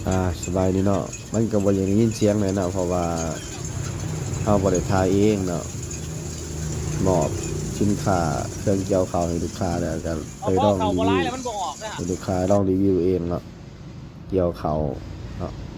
ອ່າ ສະບາຍດີເນາະ ມັນກໍບໍ່ຢາກໄດ້ຍິນສຽງແຫຼະເນາະ ເພາະວ່າເຮົາບໍ່ໄດ້ຖ່າຍເອງເນາະ ມອບສິນຄ້າເຄື່ອງກ່ຽວເຂົ້າໃຫ້ລູກຄ້າ ແລ້ວກໍໄປລອງຣີວິວໃຫ້ລູກຄ້າລອງຣີວິວເອງເນາະ ກ່ຽວເຂົ້າເນາະ.